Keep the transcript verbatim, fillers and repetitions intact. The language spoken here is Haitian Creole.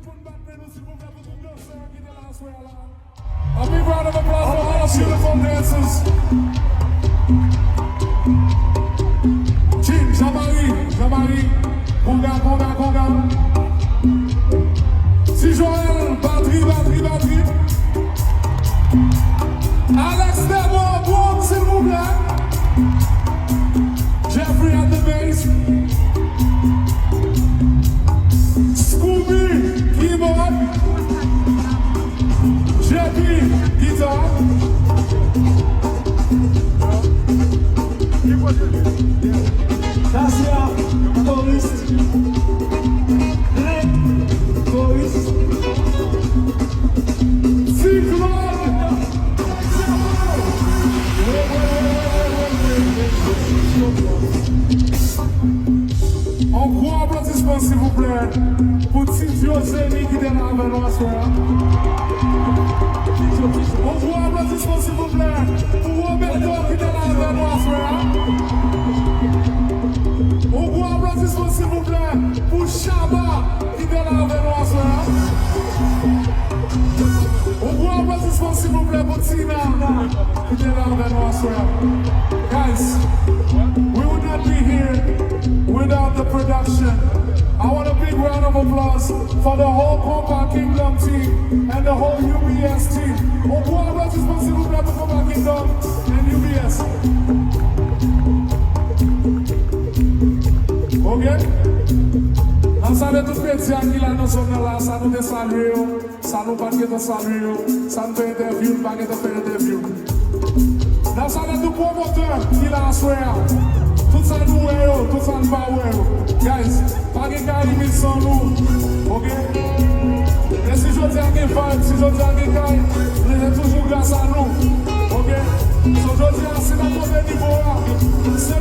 Konn bat men nou, silvouplè, pou tout dansè ki te la aswè a la. A big round of applause for all those beautiful dancers. Jean, Jean-Marie, Jean-Marie, konga, konga, konga. Ti Joël, batri, batri, batri. Alex Debo, drum, silvouplè. Jeffrey at the bass. Scooby, keyboard. J P, guitar. Dacia, choriste. Blake, choriste. Ti Claude. On gwo aplodisman, silvouplè, pou Ti Dioseni ki te la avè nou aswè a. On gwo aplodisman, silvouplè, pou Roberto ki te la avè nou aswè a. On gwo aplodisman, silvouplè, pou Shabba ki te la avè nou aswè a. On gwo aplodisman, silvouplè, pou Tina ki te la avè nou aswè a. Guys, we would not be here without the production. I want a big round of applause for the whole Compa Kingdom team and the whole U B S team. On gwo aplodisman, silvouplè, pou Compa Kingdom and U B S. Ok? N ap salye tout medya ki la nan zòn nan la, sa nou te salye yo, sa nou pa t gentan salye yo, sa n fè entèvyou, n pa gentan fè entèvyou. N ap salye tout pwomotè ki la aswè a, tout sa nou wè yo, tout sa n pa wè yo. Guys, pa gen Kayimit san nou, ok? E si jodi a gen vibe, si jodi a gen kay, se toujou gras a nou, ok? So jodi a, si n ap monte nivo a, se